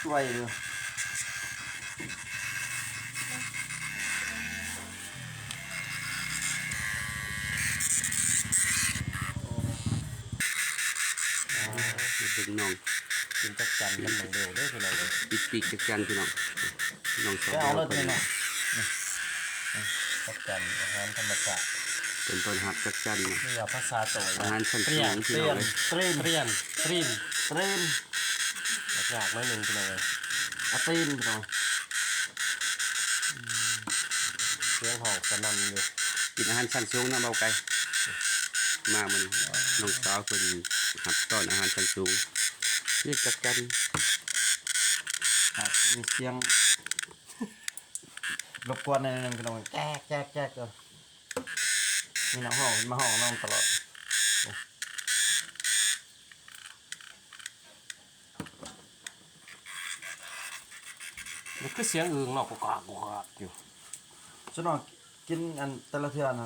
ໄວເດີ ເບິ່ງນ້ອງ ກິນຈັກຈັ່ນກັນເບິ່ງເດີ ເດີພີ່ນ້ອງເອີຍ ປີກໆຈັກຈັ່ນພີ່ນ້ອງ ນ້ອງສາວ ໄປເອົາເລີຍພີ່ນ້ອງ ນີ້ ຈັກຈັ່ນ ອາຫານທຳມະຊາດ ເປັນຕົ້ນຮັບຈັກຈັ່ນ ນີ້ວ່າພາສາໂຕ ອາຫານຊັ້ນສູງພີ່ນ້ອງເອີຍ ຕຣີມ ຕຣີມ ຕຣີມ ຕຣີມ ຍາກໆໜ້ອຍໜຶ່ງພີ່ນ້ອງເອີຍ ອາຕີນພີ່ນ້ອງ ສຽງຮ້ອງສະໜັ່ນຢູ່ ກິນອາຫານຊັ້ນສູງເນາະ ເບົາໄກ່ ມາມື້ນີ້ ນ້ອງສາວເພິ່ນຮັບຕ້ອນອາຫານຊັ້ນສູງ ນີ້ຈັກຈັ່ນ ອາດມີສຽງ ລົບກວນໜ້ອຍໜຶ່ງພີ່ນ້ອງ ແຈກໆໆ ເອີ ມີນັກຮ້ອງເພິ່ນມາຮ້ອງນຳຕະຫຼອດ ມັນຄືສຽງອຶ່ງເນາະ ກົກກາກ ກົກກາກຢູ່ ສ່ວນນ້ອງກິນອັນແຕ່ລະເທື່ອນະ